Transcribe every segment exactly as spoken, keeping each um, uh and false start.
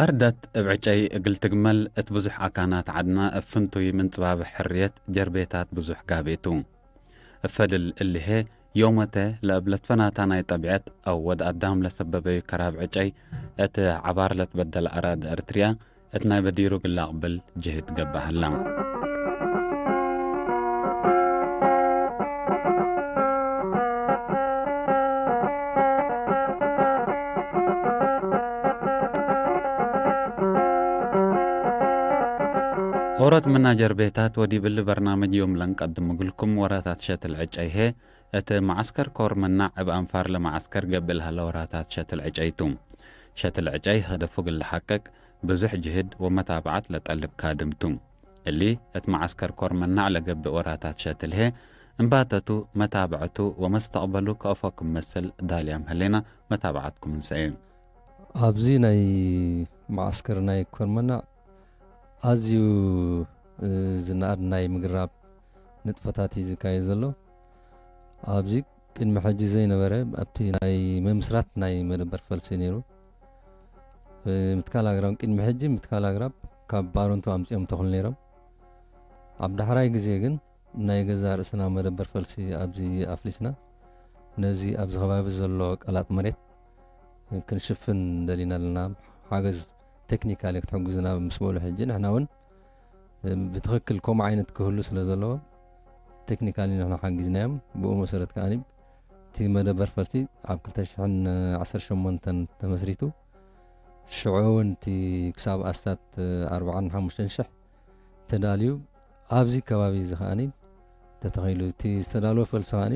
አርደት እብ ዕጨይ እግል ትግመል እት ብዙሕ አካናት ዐድነ እብ ፍንቱይ ምን ጽባብሕ ሕርየት ጀርቤታት ብዙሕ ጋብእ ቱ። እብ ፈድል እሊ ህዬ፣ ዮመተ ለእብ ለትፈናታ ናይ ጠቢዐት አው ወድ አዳም ለሰበበዩ ከራብ ዕጨይ እት ዐባር ለትበደል አራድ ኤረትርያ እት ናይ በዲሩ እግል ለአቅብል ጅህድ ገብእ ሀላ። ኦሮት ምና ጀርቤታት ወዲብ እሊ በርናምጅ ዮም ለንቀድም እግልኩም ወራታት ሸትል ዕጨይ ህዬ፣ እት መዓስከር ኮር መናዕ እብ አንፋር ለመዓስከር ገብእ ለሀለ ወራታት ሸትል ዕጨይ ቱ። ሸትል ዕጨይ ሀደፉ እግል ለሐቅቅ ብዙሕ ጅህድ ወመታብዐት ለጠልብ ካድም ቱ። እሊ እት መዓስከር ኮር መናዕ ለገብእ ወራታት ሸትል ህዬ፣ እምባተቱ፣ መታብዐቱ ወመስተቅበሉ ከአፎ ክም መስል ዳልያም ህሌና፣ መታብዐትኩም እንሰኤ። ኣብዚ ናይ መዓስከር ናይ ኮር መናዕ አዝዩ፣ እ፣ ዝነኣድ ናይ ምግራብ ንጥፈታት እዩ ዝካየድ ዘሎ። ኣብዚ ቅድሚ ሕጂ ዘይነበረ ኣብቲ ናይ ምምስራት ናይ መደበር ፈልሲ ነይሩ። እ፣ ምትካል ኣግራብ ቅድሚ ሕጂ ምትካል ኣግራብ ካብ ባረንቱ ኣምጺኦም ተኽሉ ነይሮም። ኣብ ዳሕራይ ግዜ ግን ናይ ገዛእ ርእስና መደበር ፈልሲ ኣብዚ ኣፍሊስና፣ ነዚ ኣብዚ ከባቢ ዘሎ ቀላጥ መሬት ክንሽፍን ደሊና ኣለና። ሓገዝ ቴክኒካሊ ክትሕግዙና ምስ በሉ፣ ሕጂ ንሕና እውን ብትኽክል ከምኡ ዓይነት ክህሉ ስለ ዘለዎ፣ ቴክኒካሊ ንሕና ሓጊዝናዮም። ብኡ መሰረት ከኣ እቲ መደበር ፈልሲ ኣብ ክልተ ሽሕን ዓሰርተ ሸሞንተን ተመስሪቱ። ሽዑ እውን እቲ ክሳብ ኣስታት ኣርባዓን ሓሙሽተን ሽሕ ተዳልዩ፣ ኣብዚ ከባቢ እዚ ከኣኒ ተተኺሉ። እቲ ዝተዳለወ ፈልሲ ከኣኒ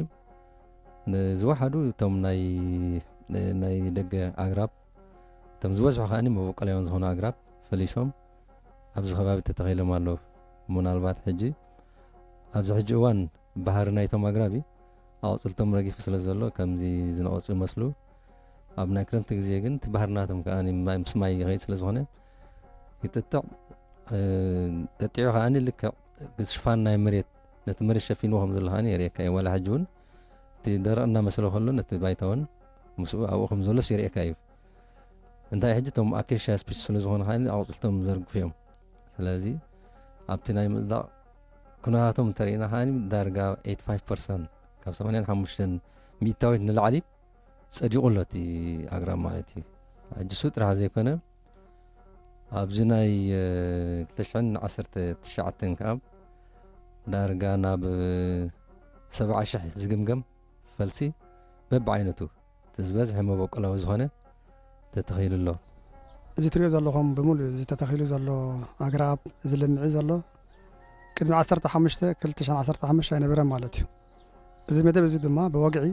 ንዝወሓዱ እቶም ናይ፣ ናይ ደገ ኣግራብ፣ እቶም ዝበዝሑ ከኣኒ መበቆላዮም ዝኾኑ ኣግራብ ፈሊሶም ኣብዚ ከባቢ ተተኺሎም ኣለዉ። ምናልባት ሕጂ ኣብዚ ሕጂ እዋን ባህሪ ናይቶም ኣግራብ እዩ። ኣቑጽልቶም ረጊፉ ስለ ዘሎ፣ ከምዚ ዝነቐጹ ይመስሉ። ኣብ ናይ ክረምቲ ግዜ ግን፣ እቲ ባህሪ ናቶም ከኣ ማይ፣ ምስ ማይ ይኸይድ ስለ ዝኾነ፣ ይጥጥዕ። እ፣ ጠጢዑ ከኣኒ ልክዕ ሽፋን ናይ መሬት፣ ነቲ መሬት ሸፊንዎ ከም ዘሎ ከኣኒ የርእየካ እዩ። ዋላ ሕጂ እውን፣ እቲ ደረቕ እናመሰለ ከሎ፣ ነቲ ባይታ እውን ምስኡ ኣብኡ ከም ዘሎስ የርእየካ እዩ። እንታይ ሕጂ እቶም ኣኬሽያ ስፒስ ስለ ዝኾኑ ከኣ ኣቑጽልቶም ዘርግፉ እዮም። ስለዚ ኣብቲ ናይ ምጽዳቕ ኩነታቶም እንተርኢና ከኣ ዳርጋ ኤይቲ ፋይቭ ፐርሰንት፣ ካብ ሰማንያን ሓሙሽተን ሚእታዊት ንላዕሊ ጸዲቑ ኣሎ እቲ ኣግራብ ማለት እዩ። ሕጂ እሱ ጥራሕ ዘይኮነ፣ ኣብዚ ናይ፣ እ፣ ክልተ ሽሕን ዓሰርተ ትሽዓተን ከኣ ዳርጋ ናብ ሰብዓ ሽሕ ዝግምገም ፈልሲ በብዓይነቱ፣ እቲ ዝበዝሐ መበቆላዊ ዝኾነ ተተኺሉ ኣሎ። እዚ ትሪኦ ዘለኹም ብምሉእ እዚ ተተኺሉ ዘሎ ኣግራብ፣ እዚ ለሚዑ ዘሎ፣ ቅድሚ ዓሰርተ ሓሙሽተ፣ ክልተ ሽሕን ዓሰርተ ሓሙሽተ ኣይነበረን ማለት እዩ። እዚ መደብ እዚ ድማ ብወግዒ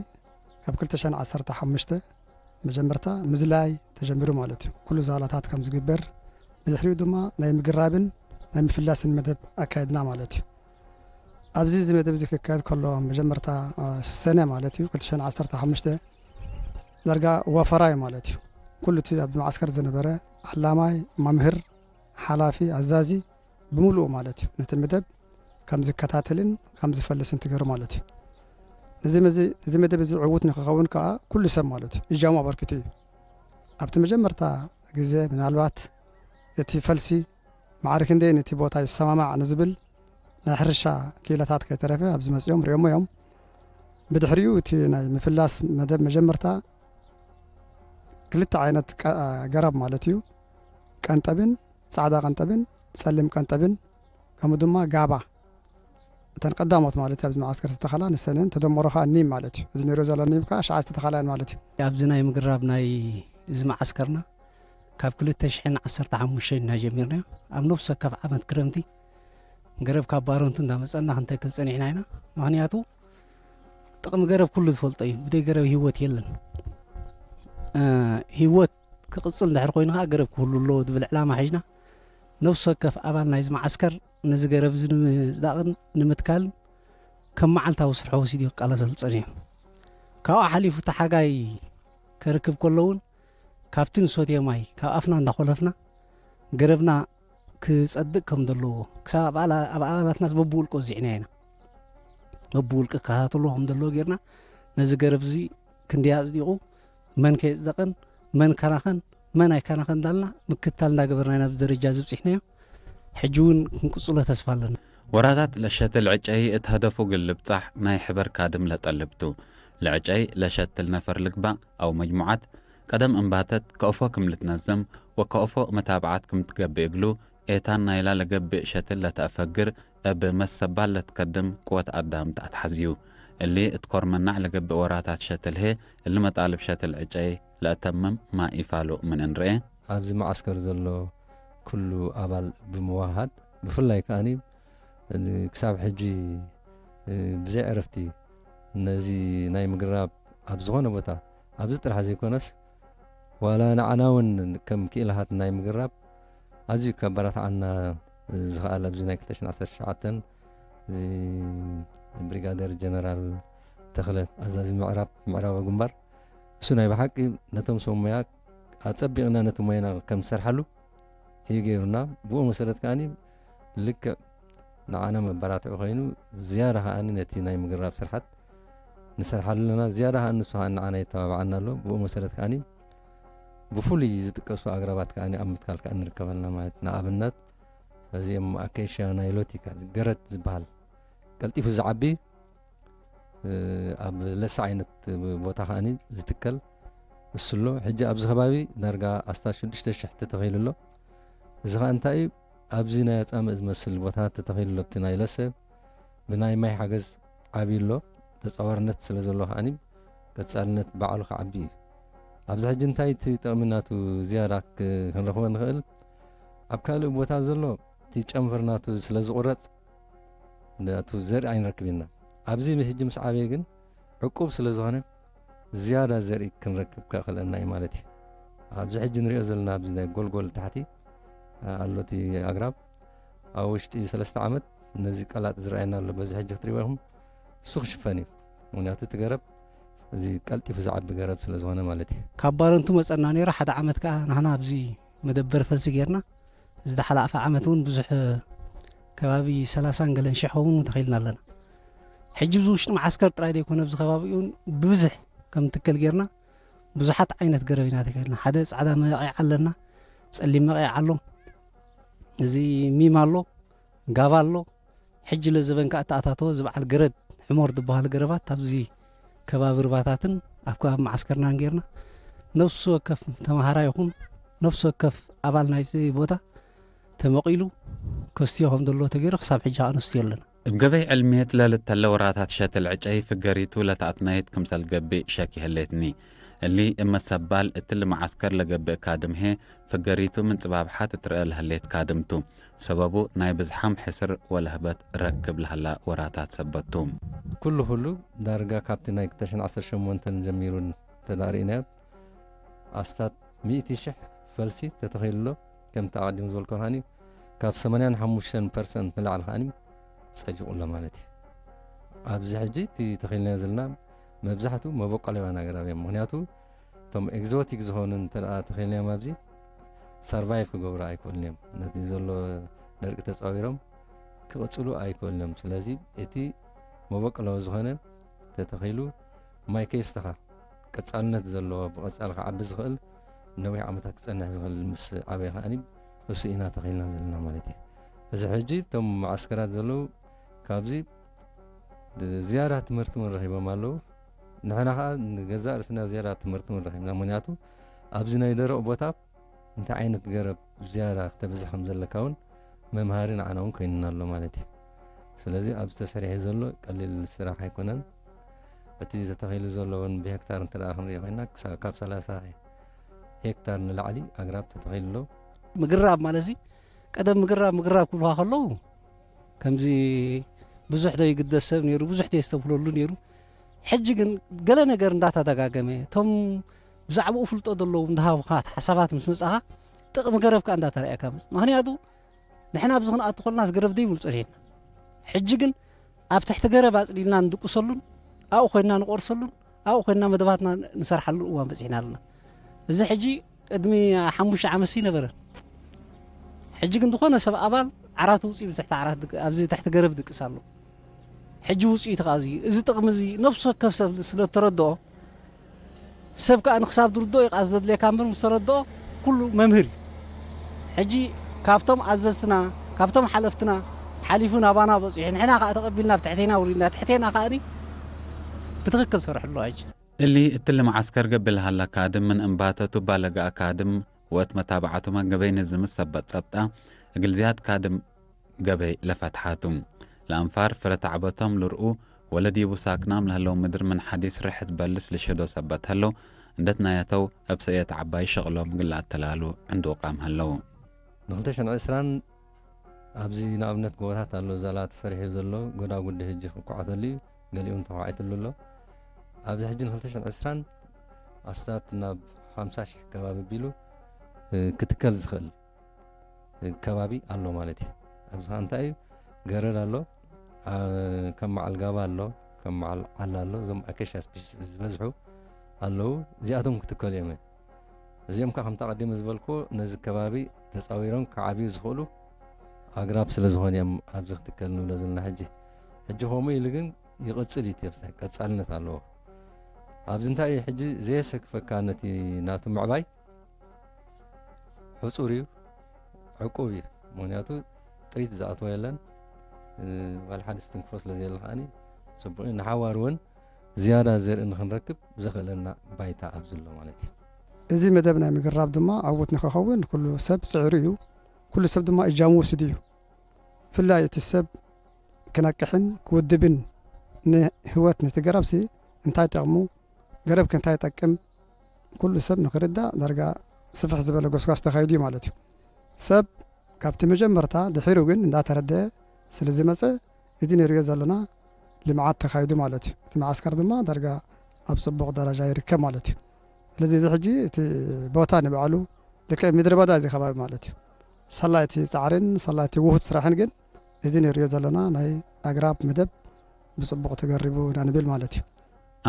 ካብ ክልተ ሽሕን ዓሰርተ ሓሙሽተ መጀመርታ ምዝላይ ተጀሚሩ ማለት እዩ። ኩሉ ዛላታት ከም ዝግበር፣ ብድሕሪኡ ድማ ናይ ምግራብን ናይ ምፍላስን መደብ ኣካይድና ማለት እዩ። ኣብዚ እዚ መደብ እዚ ክካየድ ከሎ፣ መጀመርታ፣ አ፣ ሰነ ማለት እዩ፣ ክልተ ሽሕን ዓሰርተ ሓሙሽተ ዳርጋ ወፈራይ ማለት እዩ። ኩሉ እቲ ኣብ መዓስከር ዝነበረ ዓላማይ፣ መምህር፣ ሓላፊ፣ ኣዛዚ ብምሉኡ ማለት እዩ፣ ነቲ መደብ ከም ዝከታተልን ከም ዝፈልስን ትገሩ ማለት እዩ። እዚ መዚ-፣ እዚ መደብ እዚ ዕዉት ንክኸውን ከኣ ኩሉ ሰብ ማለት እዩ፣ እጃሙ ኣበርኪቱ እዩ። ኣብቲ መጀመርታ ግዜ ምናልባት እቲ ፈልሲ ማዕረ ክንደይ ነቲ ቦታ ይሰማማዕ ንዝብል ናይ ሕርሻ ክኢላታት ከይተረፈ ኣብዚ መጺኦም ርእዮሞ እዮም። ብድሕሪኡ እቲ ናይ ምፍላስ መደብ መጀመርታ ክልተ ዓይነት ቀ-፣ ገረብ ማለት እዩ። ቀንጠብን ጻዕዳ ቀንጠብን ጸሊም ቀንጠብን፣ ከምኡ ድማ ጋባ። እተን ቀዳሞት ማለት እዩ፣ ኣብዚ መዓስከር ዝተኸላ ንሰንን ተደመሮ ከኣ ኒም ማለት እዩ። እዚ ነይሩ ዘሎ ኒም ከኣ ሸዓ ዝተተኸላ እየን ማለት እዩ። ኣብዚ ናይ ምግራብ ናይ እዚ መዓስከርና ካብ ክልተ ሽሕን ዓሰርተ ሓሙሽተን ኢና ጀሚርናዮ። ኣብ ነፍሲ ወከፍ ዓመት ክረምቲ ገረብ ካብ ባረንቱ እንዳመጸና ክንተክል ጸኒሕና ኢና። ምኽንያቱ ጥቕሚ ገረብ ኩሉ ዝፈልጦ እዩ። ብደይ ገረብ ህይወት የለን። እ፣ ህይወት ክቕጽል እንድሕር ኮይኑ ከኣ ገረብ ክህሉ ኣለዎ ዝብል ዕላማ ሒዝና፣ ነፍሲ ወከፍ ኣባል ናይዚ መዓስከር ነዚ ገረብ እዚ ንምጽዳቕን ንምትካልን ከም መዓልታዊ ስርሖ ወሲዱ ክቃለሰሉ ጸኒሑ። ካብኡ ሓሊፉ እቲ ሓጋይ ከርክብ ከሎ እውን ካብቲ ንሰትዮ ማይ ካብ ኣፍና እንዳኾለፍና ገረብና ክጸድቅ ከም ዘለዎ፣ ክሳብ ኣብ ኣላ-፣ ኣብ ኣባላትናስ በብውልቂ ወዚዕናዮ ኢና። በብውልቂ ክከታተልዎ ከም ዘለዎ ጌርና፣ ነዚ ገረብ እዚ ክንዲ አጽዲቁ፣ መን ከየጽደቀን፣ መን ከናኸን፣ መን ኣይከናኸን እንዳልና ምክታል እንዳገበርና ኢና ኣብዚ ደረጃ እዚ ብጺሕናዮ። ሕጂ እውን ክንቅጽሎ ተስፋ ኣለና። ወራታት ለሸትል ዕጨይ እት ሀደፉ እግል ልብጻሕ ናይ ሕበር ካድም ለጠልብ ቱ። ለዕጨይ ለሸትል ነፈር ልግባእ አው መጅሙዓት ቀደም እንባተት ከእፎ ክም ልትነዘም ወከእፎ መታብዓት ክም ትገብእ እግሉ፣ ኤታን ናይላ ለገብእ ሸትል ለተአፈግር እብ መሰባል ለትከድም ቅወት አዳም ተአትሐዝዩ። እሊ እት ኮር መናዕ ለገብእ ወራታት ሸትል ህዬ፣ እሊ መጣልብ ሸትል ዕጨይ ለአተምም ማ ኢፋሉ ምን እንርኤ፣ ኣብዚ መዓስከር ዘሎ ኩሉ አባል ብምውሃድ፣ ብፍላይ ከኣኒ ክሳብ ሕጂ ብዘይ ዕረፍቲ ነዚ ናይ ምግራብ ኣብ ዝኾነ ቦታ፣ ኣብዚ ጥራሕ ዘይኮነስ፣ ዋላ ንዓና እውን ከም ክኢላሃት ናይ ምግራብ ኣዝዩ ከበራትዓና ዝኸኣል፣ ኣብዚ ናይ ክልተ ሽሕን ዓሰርተ ትሽዓተን እዚ ብሪጋደር ጀነራል ተኽለ፣ ኣዛዚ ምዕራብ፣ ምዕራባዊ ግንባር፣ እሱ ናይ ብሓቂ ነቶም ሰብ ሞያ ኣጸቢቕና ነቲ ሞያና ከም ዝሰርሓሉ እዩ ገይሩና። ብኡ መሰረት ከኣኒ ልክዕ ንዓና መበራትዒ ኮይኑ፣ ዝያዳ ከኣኒ ነቲ ናይ ምግራብ ስርሓት ንሰርሓሉ ኣለና። ዝያዳ ከኣ ንሱ ከኣ ንዓና የተባብዓና ኣሎ። ብኡ መሰረት ከኣኒ ብፍሉይ ዝጥቀሱ ኣግራባት ከኣኒ ኣብ ምትካል ከኣ ንርከብ ኣለና ማለት። ንኣብነት፣ እዚኦም ኣኬሽያ ናይሎቲካ ገረድ ዝበሃል ቀልጢፉ ዝዓቢ፣ እ፣ ኣብ ለሰ ዓይነት ቦታ ከኣኒ ዝትከል እሱ ኣሎ። ሕጂ ኣብዚ ከባቢ ዳርጋ ኣስታት ሽዱሽተ ሽሕ ተተኺሉ ኣሎ። እዚ ኸኣ እንታይ እዩ? ኣብዚ ናይ ኣጻምእ ዝመስል ቦታ ተተኺሉ ኣሎ። ኣብቲ ናይ ለሰ ብናይ ማይ ሓገዝ ዓብዩ ኣሎ። ተጻዋርነት ስለ ዘሎ ከኣኒ ቀጻልነት ባዕሉ ክዓቢ እዩ። ኣብዚ ሕጂ እንታይ እቲ ጥቕሚ ናቱ ዝያዳ ክ-፣ ክንረኽቦ ንኽእል? ኣብ ካልእ ቦታ ዘሎ እቲ ጨንፈር ናቱ ስለ ዝቑረጽ፣ ናቱ ዘርኢ ኣይንረክብ ኢና። ኣብዚ ህጂ ምስ ዓበየ ግን ዕቁብ ስለ ዝኾነ፣ ዝያዳ ዘርኢ ክንረክብ ከኽእለና እዩ ማለት እዩ። ኣብዚ ሕጂ ንሪኦ ዘለና፣ ኣብዚ ናይ ጎልጎል ታሕቲ ኣሎ እቲ ኣግራብ፣ ኣብ ውሽጢ ሰለስተ ዓመት ነዚ ቀላጥ ዝረኣየና ኣሎ። በዚ ሕጂ ክትሪእዎ ኢኹም፣ እሱ ክሽፈን እዩ። ምክንያቱ እቲ ገረብ፣ እዚ ቀልጢፉ ዝዓቢ ገረብ ስለ ዝኾነ ማለት እዩ። ካብ ባረንቱ መጸና ነይሩ፣ ሓደ ዓመት ከኣ ናህና ኣብዚ መደበር ፈልሲ ጌርና። እዚ ዝሓላፈ ዓመት እውን ብዙሕ፣ ከባቢ ሰላሳን ገለን ሽሕ እውን ተኸይልና ኣለና። ሕጂ ብዚ ውሽጢ መዓስከር ጥራይ ዘይኮነ፣ ኣብዚ ከባቢ እውን ብብዝሕ ከም ትከል ጌርና፣ ብዙሓት ዓይነት ገረብ ኢና ተከልና። ሓደ ጻዕዳ መቂዕ ኣለና፣ ጸሊም መቂዕ ኣሎ፣ እዚ ሚም ኣሎ፣ ጋባ ኣሎ። ሕጂ ለዘበን ከኣ እተኣታተወ እዚ በዓል ገረድ ሕሞር ዝበሃሉ ገረባት ኣብዚ ከባቢ ርባታትን ኣብ ከባቢ መዓስከርናን ጌርና፣ ነፍሲ ወከፍ ተምሃራይ ይኹን ነፍሲ ወከፍ ኣባል ናይዚ ቦታ ተመቂሉ ከስትዮ ከም ዘሎ ተገይሩ ክሳብ ሕጂ ኣነስትዮ ኣለና። እብ ገበይ ዕልምየት ለልተለ ወራታት ሸትል ዕጨይ ፍገሪቱ ለተኣትናየት ክምሰል ገብእ ሸኪ ህሌትኒ። እሊ እመ ሰባል እትሊ መዓስከር ለገብእ ካድም ህዬ፣ ፍገሪቱ ምን ጽባብሓት እትርአ ለህሌት ካድም ቱ። ሰበቡ ናይ ብዝሓም ሕስር ወለህበት ረክብ ለሀላ ወራታት ሰበት ቱ። ኩሉ ኩሉ ዳርጋ ካብቲ ናይ ክልተ ሽሕን ዓሰርተ ሸሞንተን ጀሚሩ እንተ ርኢናዮ፣ ኣስታት ሚእቲ ሽሕ ፈልሲ ተተኺሉ ኣሎ። ከምቲ ኣቐዲሙ ዝበልኮ ከኣኒ፣ ካብ ሰማንያን ሓሙሽተን ፐርሰንት ንላዕሊ ከኣኒ ጸጅቑ ኣሎ ማለት እዩ። ኣብዚ ሕጂ እቲ ተኺልናዮ ዘለና መብዛሕትኡ መበቆላውያን ኣግራብ እዮም። ምኽንያቱ፣ እቶም ኤግዞቲክ ዝኾኑ እንተ ደኣ ተኺልናዮም ኣብዚ፣ ሰርቫይቭ ክገብሩ ኣይክእሉን እዮም። ነቲ ዘሎ ደርቂ ተጻዊሮም ክቕጽሉ ኣይክእሉን እዮም። ስለዚ፣ እቲ መበቆላዊ ዝኾነ ተተኺሉ፣ ማይ ከየስተኻ ቀጻልነት ዘለዎ፣ ብቐጻሊ ክዓቢ ዝኽእል፣ ነዊሕ ዓመታት ክጸንሕ ዝኽእል ምስ ዓበየ ከኣኒ፣ እሱ ኢና ተኺልና ዘለና ማለት እዩ። እዚ ሕጂ እቶም መዓስከራት ዘለዉ ካብዚ ዝያዳ ትምህርቲ እውን ረኺቦም ኣለዉ። ንሕና ኸኣ ንገዛእ ርእስና ዝያዳ ትምህርቲ እውን ረኺብና። ምኽንያቱ ኣብዚ ናይ ደረቕ ቦታ እንታይ ዓይነት ገረብ ዝያዳ ክተብዝሕ ከም ዘለካ እውን መምሃሪ ንዓና እውን ኮይንና ኣሎ ማለት እዩ። ስለዚ ኣብዚ ተሰሪሑ ዘሎ ቀሊል ስራሕ ኣይኮነን። እቲ ተተኺሉ ዘሎ እውን ብሄክታር እንተ ደኣ ክንሪኦ ኮይንና ክሳ-፣ ካብ ሰላሳ ሄክታር ንላዕሊ ኣግራብ ተተኺሉ ኣሎ። ምግራብ ማለት እዚ ቀደም ምግራብ ምግራብ ክብሉኻ ከለዉ ከምዚ ብዙሕ ዶ ይግደስ ሰብ ነይሩ፣ ብዙሕ ዶ የስተብህለሉ ነይሩ። ሕጂ ግን ገለ ነገር እንዳተደጋገመ፣ እቶም ብዛዕባኡ ፍልጦ ዘለዉ እንዳሃቡኻ ሓሳባት ምስ መጻኻ፣ ጥቕሚ ገረብ ከኣ እንዳተረኣየካ መጽእ። ምኽንያቱ ንሕና ኣብዚ ክንኣቱ ከለናስ ገረብ ደይብሉ ጸኒሕና። ሕጂ ግን ኣብ ትሕቲ ገረብ ኣጽሊልና ንድቅሰሉን ኣብኡ ኮይንና ንቆርሰሉን ኣብኡ ኮይንና መደባትና ንሰርሓሉ እዋን በጺሕና ኣለና። እዚ ሕጂ ቅድሚ ሓሙሽተ ዓመትሲ ነበረ። ሕጂ ግን ዝኾነ ሰብ ኣባል ዓራቱ ውጽኡ ብትሕቲ ዓራት ድቅ-፣ ኣብዚ ትሕቲ ገረብ ድቅስ ኣሎ። ሕጂ ውጽኢቱ ከኣ እዚ፣ እዚ ጥቕሚ እዚ ነፍሲ ወከፍ ሰብ ስለ እተረድኦ፣ ሰብ ከኣ ንክሳብ ድርድኦ ኢቃስ ዘድሌካ እምበር ምስ ተረድኦ ኩሉ መምህር እዩ። ሕጂ ካብቶም ኣዘዝትና፣ ካብቶም ሓለፍትና ሓሊፉ ናባና በጺሑ፣ ንሕና ከኣ ተቀቢልና ኣብ ትሕቴና ውሪድና፣ ትሕቴና ከኣኒ ብትክክል ሰርሑ ኣለዉ። ሕጂ እሊ እትሊ መዓስከር ገብእ ለሀለ ካድም ምን እምባተቱ ባለገአ ካድም ወእት መታብዓቱመ ገበይ ንዝምት ሰበት ጸብጠ፣ እግል ዝያድ ካድም ገበይ ለፈትሐ ቱ። ለአንፋር ፍረ ተዕበቶም ልርኡ ወለዲቡ ሳክናም ለህለው ምድር ምን ሐዲስ ርሕት በልስ ልሸዶ ሰበት ህለው፣ እንዴ ትናየተው እብ ሰእየት ዐባይ ሸቅሎም እግል ለአተላሉ ዕንዱቃም ህለው። ንክልተ ሸን ዕስራን ኣብዚ ንኣብነት ጎቦታት ኣሎ፣ እዛ ላ ተሰሪሑ ዘሎ ጎዳጉዲ ህጂ ክኳዓተሉ እዩ፣ ገሊኡ ተኳዒትሉ ኣሎ። ኣብዚ ሕጂ ንክልተ ሸን ዕስራን ኣስታት ናብ ሓምሳ ሺሕ ከባቢ ቢሉ፣ እ፣ ክትከል ዝኽእል ከባቢ ኣሎ ማለት እዩ። ኣብዚ ኸዓ እንታይ እዩ? ገረድ ኣሎ፣ አ፣ ከም መዓል ጋባ ኣሎ፣ ከም መዓል ዓላ ኣሎ። እዞም ኣኬሽያ ስፒሽስ ዝበዝሑ ኣለዉ። እዚኣቶም ክትከሉ እዮም። እዚኦም ከኣ ከምቲ ኣቐዲመ ዝበልክዎ ነዚ ከባቢ ተጻዊሮም ክዓብዩ ዝኽእሉ ኣግራብ ስለ ዝኾኑ እዮም ኣብዚ ክትከል ንብሎ ዘለና። ሕጂ፣ ሕጂ ከምኡ ኢሉ ግን ይቕጽል እዩ፣ እቲ ቀጻልነት ኣለዎ። ኣብዚ እንታይ እዩ ሕጂ ዘየሰክፈካ ነቲ ናቱ ምዕባይ? ሕጹር እዩ፣ ዕቁብ እዩ። ምኽንያቱ ጥሪት ዝኣትዎ የለን። እ፣ ዋላ ሓደ ስትንክፎ ስለ ዘየለ ከኣኒ ጽቡቕ እዩ። ንሓዋሩ እውን ዝያዳ ዘርኢ ንኽንረክብ ዘኽእለና ባይታ ኣብዚ ኣሎ ማለት እዩ። እዚ መደብ ናይ ምግራብ ድማ ዕዉት ንክኸውን ኩሉ ሰብ ጽዕሩ እዩ። ኩሉ ሰብ ድማ እጃሙ ወስዱ እዩ። ፍላይ እቲ ሰብ ክነቅሕን ክውድብን ንህይወት ነቲ ገረብሲ እንታይ ጠቕሙ፣ ገረብክ እንታይ ይጠቅም፣ ኩሉ ሰብ ንክርዳእ ዳርጋ ስፍሕ ዝበለ ጎስጓስ ተኻይዱ እዩ ማለት እዩ። ሰብ ካብቲ መጀመርታ ድሒሩ ግን እንዳተረደአ ስለ ዝመጸ፣ እዚ ንርእዮ ዘሎና ልምዓት ተኻይዱ ማለት እዩ። እቲ መዓስከር ድማ ዳርጋ ኣብ ጽቡቕ ደረጃ ይርከብ ማለት እዩ። ስለዚ እዚ ሕጂ እቲ ቦታ ንባዕሉ ልክዕ ምድረ በዳ እዚ ከባቢ ማለት እዩ። ሰላይቲ ጻዕርን ሰላይቲ ውሁድ ስራሕን ግን እዚ ንርእዮ ዘሎና ናይ ኣግራብ መደብ ብጽቡቕ ተገሪቡ ኢና ንብል ማለት እዩ።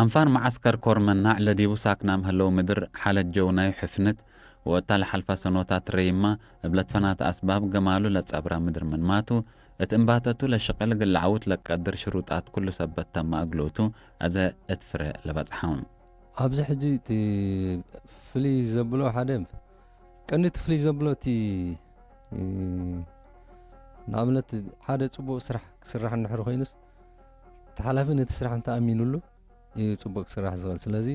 ኣንፋር መዓስከር ኮር መናዕ ለዲቡ ሳክናም ህለው ምድር ሓለት ጀው ናይ ሕፍንት ወእታ ለሓልፋ ሰኖታት ረይማ እብ ለትፈናተ ኣስባብ ገማሉ ለጸብራ ምድር ምንማቱ፣ እት እምባተቱ ለሸቅል እግል ለዐውት ለቀድር ሽሩጣት ኩሉ ሰበት ተመ እግሎቱ፣ አዜ እት ፍሬ ለበጽሐው። ኣብዚ ሕጂ እቲ ፍልይ ዘብሎ ሓደ ቀንዲ እቲ ፍልይ ዘብሎ እቲ፣ እ፣ ንኣብነት ሓደ ጽቡቅ ስራሕ ክስራሕ እንድሕር ኮይኑስ፣ እቲ ሓላፊ ነቲ ስራሕ እንተ ኣሚኑሉ እዩ ጽቡቅ ክስራሕ ዝኽእል። ስለዚ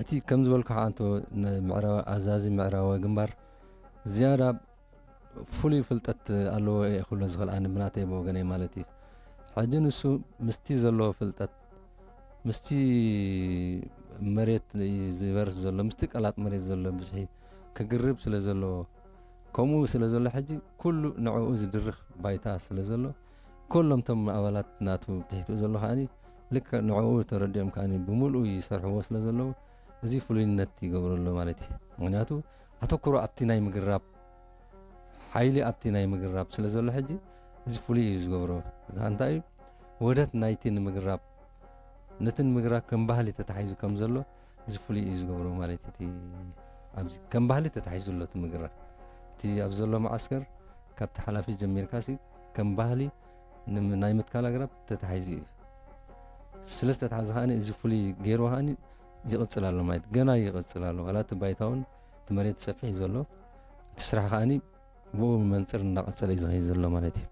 እቲ ከም ዝበልኩ ከኣ እንተ ን-፣ ምዕራብ፣ ኣዛዚ ምዕራባዊ ግንባር ዝያዳ ፍሉይ ፍልጠት ኣለዎ እየ ክብሎ ዝኽእል ኣነ ብናተይ ብወገነይ ማለት እዩ። ሕጂ ንሱ ምስቲ ዘለዎ ፍልጠት፣ ምስቲ መሬት ዝበርስ ዘሎ፣ ምስቲ ቀላጥ መሬት ዘሎ ብዝሒ ክግርብ ስለ ዘለዎ፣ ከምኡ ስለ ዘሎ ሕጂ ኩሉ ንዕኡ ዝድርኽ ባይታ ስለ ዘሎ፣ ኩሎም እቶም ኣባላት ናቱ ትሕትኡ ዘሎ ከኣኒ ልክዕ ንዕኡ ተረዲኦም ከኣኒ ብምልኡ ይሰርሕዎ ስለ ዘለዉ፣ እዚ ፍሉይነት ይገብሮ ኣሎ ማለት እዩ። ምኽንያቱ ኣተኩሮ ኣብቲ ናይ ምግራብ፣ ሓይሊ ኣብቲ ናይ ምግራብ ስለ ዘሎ፣ ሕጂ እዚ ፍሉይ እዩ ዝገብሮ። እዚ እንታይ እዩ? ውህደት ናይቲ ንምግራብ፣ ነቲ ንምግራብ ከም ባህሊ ተታሒዙ ከም ዘሎ፣ እዚ ፍሉይ እዩ ዝገብሮ ማለት እዩ። እቲ ኣብዚ ከም ባህሊ ተታሒዙ ኣሎ እቲ ምግራብ። እቲ ኣብዚ ዘሎ መዓስከር፣ ካብቲ ሓላፊ ጀሚርካሲ፣ ከም ባህሊ ንም-፣ ናይ ምትካል ኣግራብ ተታሒዙ እዩ። ስለ ዝተታሕዘ ከኣኒ፣ እዚ ፍሉይ ገይርዎ ከኣኒ ይቕጽል ኣሎ ማለት፣ ገና ይቕጽል ኣሎ። ዋላ እቲ ባይታ እውን፣ እቲ መሬት ሰፊሕ እዩ ዘሎ። እቲ ስራሕ ከኣኒ ብኡ መንጽር እንዳቐጸለ እዩ ዝኸይድ ዘሎ ማለት እዩ።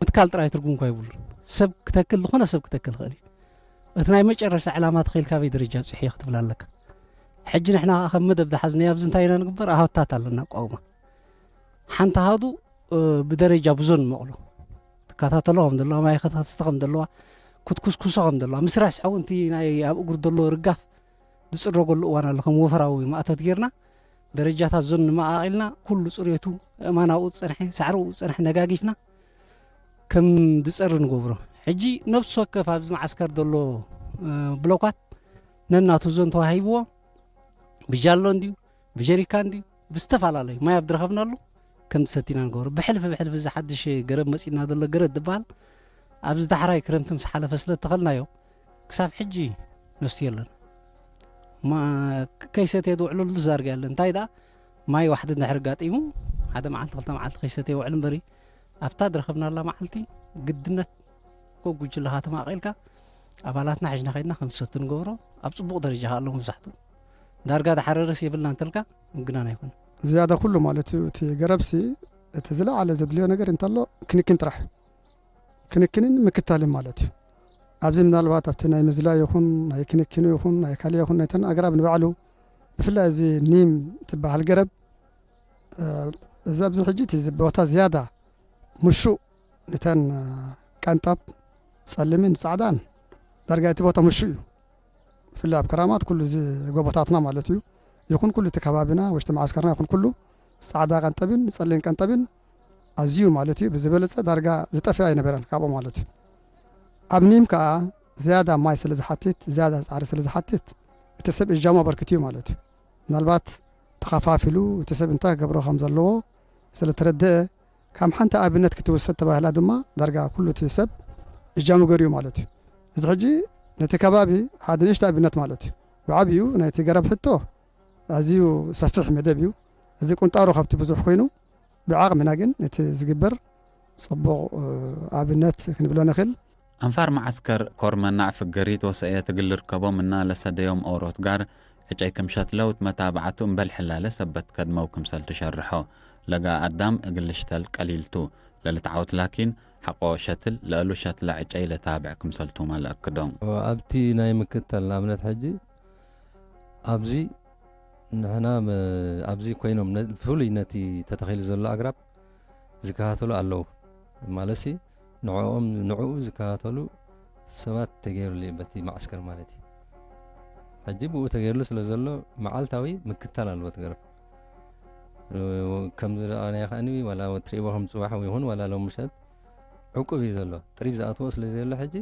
ምትካል ጥራይ ትርጉም እኳ ይብሉን። ሰብ ክተክል፣ ዝኾነ ሰብ ክተክል ይኽእል እዩ። እቲ ናይ መጨረሻ ዕላማ ተኸይልካ፣ ኣበይ ደረጃ ኣብጺሐዮ ክትብል ኣለካ። ሕጂ ንሕና ከኣ ከም መደብ ዝሓዝናዮ ኣብዚ እንታይ ኢና ንግበር? ኣሃዱታት ኣለና ኣቋውማ። ሓንቲ ኣሃዱ፣ እ፣ ብደረጃ ብዞን ንመቕሎ። ትከታተሎ ከም ዘለዋ፣ ማይ ከተስተ ከም ዘለዋ፣ ክትኩስኩሶ ከም ዘለዋ፣ ምስራስ ሕው፣ እቲ ናይ ኣብ እግሩ ዘሎ ርጋፍ ዝጽረገሉ እዋን ኣሎ። ከም ወፈራዊ ማእቶት ጌርና፣ ደረጃታት ዞን ንመቓቒልና፣ ኩሉ ጽርየቱ፣ እማን ኣብኡ ዝጸንሐ፣ ሳዕሪ ኣብኡ ዝጸንሐ ነጋጊፍና፣ ከም ዝጸሪ ንገብሮ። ሕጂ ነፍሲ ወከፍ ኣብዚ መዓስከር ዘሎ፣ እ፣ ብሎኳት ነናቱ ዞን ተዋሂብዎ፣ ብጃሎ እንዲዩ፣ ብጀሪካን እንዲዩ፣ ብዝተፈላለዩ ማይ ኣብ ድረኸብናሉ ከም ትሰቲና ንገብሮ። ብሕልፍ ብሕልፍ እዚ ሓድሽ ገረብ መጺእና ዘሎ ገረድ ዝበሃል ኣብዚ ዳሕራይ ክረምቲ ምስ ሓለፈ ስለ እተኸልናዮ፣ ክሳብ ሕጂ ነሱ የለን። ማ-፣ ከይሰትየ ዝውዕለሉ ዛርጋ የለን። እንታይ ደኣ፣ ማይ ዋሕድ እንድሕር ጋጢሙ፣ ሓደ መዓልቲ ክልተ መዓልቲ ከይሰትየ ይውዕል እምበሪ፣ ኣብታ ዝረኸብናላ መዓልቲ ግድነት ኮ ጉጅለኻ ተማቒልካ፣ ኣባላትና ሒዝና ከይድና ከም ዝሰቱ ንገብሮ፣ ኣብ ጽቡቕ ደረጃ ከኣ ኣሎ መብዛሕትኡ። ዳርጋ ዝሓረረስ የብልናን ተልካ ምግናን ኣይኮነን። ዝያዳ ኩሉ ማለት እዩ፣ እቲ ገረብሲ፣ እቲ ዝለዓለ ዘድልዮ ነገር እንተሎ፣ ክንክን ጥራሕ። ክንክንን ምክታልን ማለት እዩ። ኣብዚ ምናልባት ኣብቲ ናይ ምዝላይ ይኹን፣ ናይ ክንክኑ ይኹን፣ ናይ ካልእ ይኹን፣ ናይተን ኣግራብ ንባዕሉ፣ ብፍላይ እዚ ኒም ትበሃል ገረብ፣ እ፣ እዚ ኣብዚ ሕጂ እቲ እዚ ቦታ ዝያዳ ምሹእ፣ ንተን፣ እ፣ ቀንጠብ፣ ጸልምን ጻዕዳን፣ ዳርጋ እቲ ቦታ ምሹእ እዩ። ብፍላይ ኣብ ከራማት ኩሉ እዚ ጎቦታትና ማለት እዩ። ይኹን ኩሉ እቲ ከባቢና፣ ውሽጢ መዓስከርና ይኹን ኩሉ፣ ጻዕዳ ቀንጠብን ጸሊም ቀንጠብን ኣዝዩ ማለት እዩ፣ ብዝበለጸ ዳርጋ ዝጠፍእ ኣይነበረን ካብኡ ማለት እዩ። ኣብ ኒም ከኣ ዝያዳ ማይ ስለ ዝሓትት፣ ዝያዳ ጻዕሪ ስለ ዝሓትት፣ እቲ ሰብ እጃሙ ኣበርክት እዩ ማለት እዩ። ምናልባት ተኸፋፊሉ እቲ ሰብ እንታይ ክገብሮ ከም ዘለዎ ስለ ተረድአ፣ ከም ሓንቲ ኣብነት ክትውሰድ ተባሂላ ድማ፣ ዳርጋ ኩሉ እቲ ሰብ እጃሙ ገርዩ ማለት እዩ። እዚ ሕጂ ነቲ ከባቢ ሓደ ንእሽቶ ኣብነት ማለት እዩ። ብዓብዩ ናይቲ ገረብ ሕቶ ኣዝዩ ሰፊሕ መደብ እዩ። እዚ ቁንጣሮ ካብቲ ብዙሕ ኮይኑ፣ ብዓቕምና ግን እቲ ዝግበር ጽቡቕ፣ እ፣ ኣብነት ክንብሎ ንኽእል። አንፋር መዓስከር ኮርመናዕ ፍገሪት ወሰእየት እግል ልርከቦ ምና ለሰደዮም ኦሮት ጋር ዕጨይ ክም ሸትለው እት መታብዓቱ እምበል ሕላለ ሰበት ከድመው ክምሰል ትሸርሖ። ለገአ አዳም እግል ልሽተል ቀሊል ቱ። ለልትዓወት ላኪን፣ ሐቆ ሸትል ለእሉ ሸትለ ዕጨይ ለታብዕ ክምሰልቱመ ለአክዶ። ወአብቲ ናይ ምክተል ንአብነት ሕጂ ኣብዚ ንሕና መ-፣ ኣብዚ ኮይኖም ነ-፣ ፍሉይ ነቲ ተተኺሉ ዘሎ ኣግራብ ዝከታተሉ ኣለዉ። ማለትሲ ንዕኦም፣ ንዕኡ ዝከታተሉ ሰባት ተገይሩሉ እዩ በቲ መዓስከር ማለት እዩ። ሕጂ ብኡ ተገይሩሉ ስለ ዘሎ መዓልታዊ ምክታል ኣለዎ እቲ ገረብ። ከምዚ ረኣናዮ ከኣኒ ዋላ ትርእይዎ ከም ጽባሕ ይኹን ዋላ ሎም ምሸት ዕቁብ እዩ ዘሎ። ጥሪት ዝኣትዎ ስለ ዘየሎ ሕጂ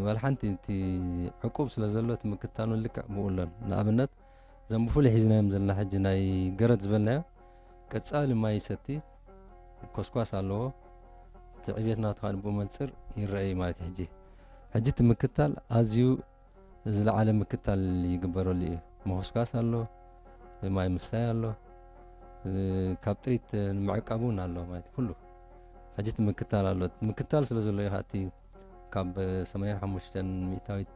ዋላ ሓንቲ እቲ ዕቁብ ስለ ዘሎ እቲ ምክታል እውን ልክዕ ብኡ ኣሎን። ንኣብነት እዞም ብፍሉይ ሒዝናዮም ዘለና ሕጂ ናይ ገረድ ዝበልናዮ ቀጻሊ ማይ ይሰቲ፣ ኮስኳስ ኣለዎ። እቲ ዕብየት ናቱ ከኣ ብኡ መንጽር ይረአ እዩ ማለት እዩ። ሕጂ፣ ሕጂ እቲ ምክታል ኣዝዩ ዝለዓለ ምክታል ይግበረሉ እዩ። ምኹስኳስ ኣሎ፣ ማይ ምስታይ ኣሎ፣ እ፣ ካብ ጥሪት ንምዕቃብ እውን ኣሎ ማለት ኩሉ። ሕጂ እቲ ምክታል ኣሎ። ምክታል ስለ ዘሎ እዩ ከኣ እቲ ካብ ሰማንያን ሓሙሽተን ሚእታዊት